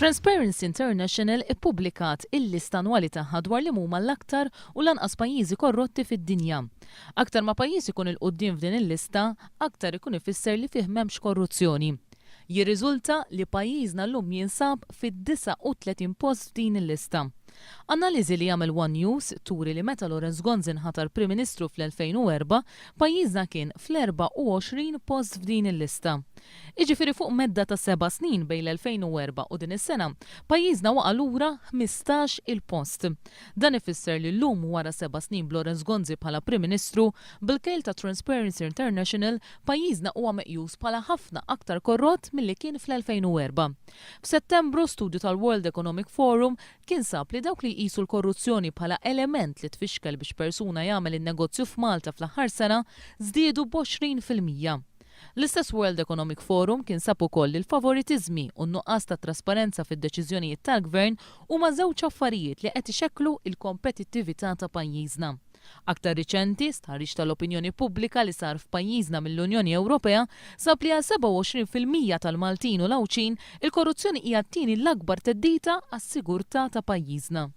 Transparency International ippubblikat il-lista annwali tagħha dwar liema huma l-aktar u l-anqas pajjiżi korrotti fid-dinja. Aktar ma pajjiż ikun 'il quddiem f'din il-lista, aktar ikun ifisser li fih m'hemmx korruzzjoni. Jirriżulta li pajjiżna llum jinsab fid-39 post f'din il-lista. Analiżi li għamel One News turi li meta Lawrence Gonzi nħatar Prim Ministru fl-2004, pajjiżna kien fl-24 post f'din il-lista. Jiġifieri fuq medda ta' seba' snin bejn l-2004 u din is-sena, pajjiżna waqa' lura 15-il post. Dan ifisser li llum wara seba' snin b'Lawrence Gonzi bħala Prim Ministru, bil-kejl ta' Transparency International, pajjiżna huwa meqjus bħala ħafna aktar korrott milli kien fl-2004. F'Settembru, studju tal-World Economic Forum kien sab li dawk li jqisu l-korruzzjoni bħala element li tfixkel biex persuna jagħmel in-negozju f'Malta fl-aħħar sena żdiedu b'20%. L-istess World Economic Forum kien sab ukoll li l-favoritiżmi u n-nuqqas ta' trasparenza fid-deċiżjonijiet tal-Gvern huma żewġ affarijiet li qed ixekklu l-kompetittività ta' pajjiżna. Aktar riċenti, stħarriġ tal-opinjoni pubblika li sar f'pajjiżna mill-Unjoni Ewropea sab li għal 27% tal-Maltin u l-Għawdxin, il-korruzzjoni hija t-tieni l-akbar theddida għas-sigurtà ta' pajjiżna.